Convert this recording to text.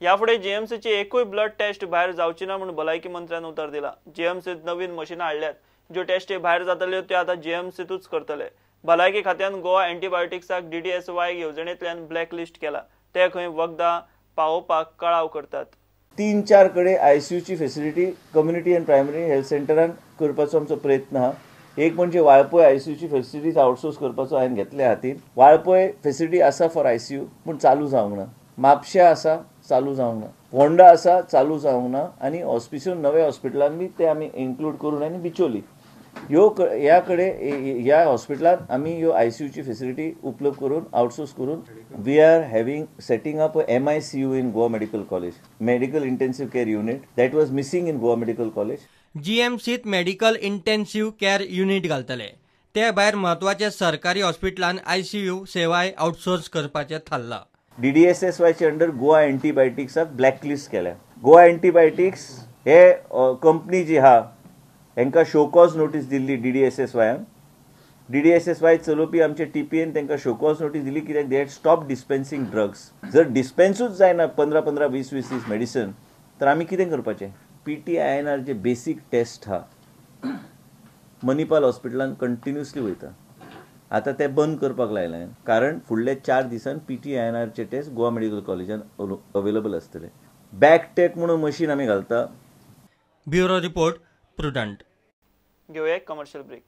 ह्या फुडें जीएमसीची एकूय ब्लड टेस्ट भायर जावची ना म्हूण भलायकी मंत्र्यान उतर दिला. जीएमसीत नवीन मशिनां हाडल्यात, ज्यो टेस्टी भायर जातल्यो त्यो आतां जीएमसीतूच करतले. भलायकी खात्यान गोवा एंटीबायोटिक्साक डीडीएसवाय येवजणेंतल्यान ब्लॅकलिस्ट केला. ते खंय वखदां पावोवपाक कळाव करतात. 3-4 कडेन आयसीयूची facility community and primary health सेंटरान करपाचो आमचो प्रयत्न आहा. एक म्हणजे वाळपय आयसीयूची फेसिलिटीज आउटसोर्स करपाचो हांवें घेतल्या हातीन. वाळपय फेसिलिटी आसा फॉर आयसीयू, पूण चालू जावंक ना. म्हापशा आसा, चालू जावंक ना. होंडा आसा, चालू जावंक ना. आनी हॉस्पिसियो नव्या हॉस्पिटलान बी ते आमी इन्क्लूड करून आनी बिचोली ह्यो ह्या कडेन ह्या हॉस्पिटलान आमी ह्यो आयसीयूची फेसिलिटी उपलब्ध करून आउटसोर्स करून we are having setting up MICU in Goa Medical College, medical intensive care unit that was missing in Goa Medical College. जीएमसीत medical intensive care unit घालतले. ते भायर म्हत्वाच्या सरकारी हॉस्पिटलान आयसीयू सेवाय आउटसोर्स करपाचें थारलां. डीडीएसएसवायचे अंडर गोवा एंटीबायोटिक्साक ब्लॅकलिस्ट केल्या. गोवा एंटीबायोटिक्स हे कंपनी जी आहा हेंकां शोकॉज नोटीस दिल्ली डीडीएसएसवायान. डीडीएसएसवाय चलोवपी आमचे टीपीएन तांकां शोकॉज नोटीस दिली कित्याक they had stop dispensing drugs. जर डिस्पेन्सूच जायना 15-15, 20-20 दीस मेडिसन तर आमी कितें करपाचें? PTINR जे बेसीक टेस्ट आहा मणिपाल हॉस्पिटलान कंटिन्युअसली वयता, आतां ते बंद करपाक लायलें कारण फुडल्या 4 दिसान PTINRचे टेस्ट गोवा मेडिकल कॉलेजान अवेलेबल आसतले. बॅकटेक म्हणून मशीन आमी घालता. Bureau report, Prudent. घेवया एक कमर्शियल ब्रेक.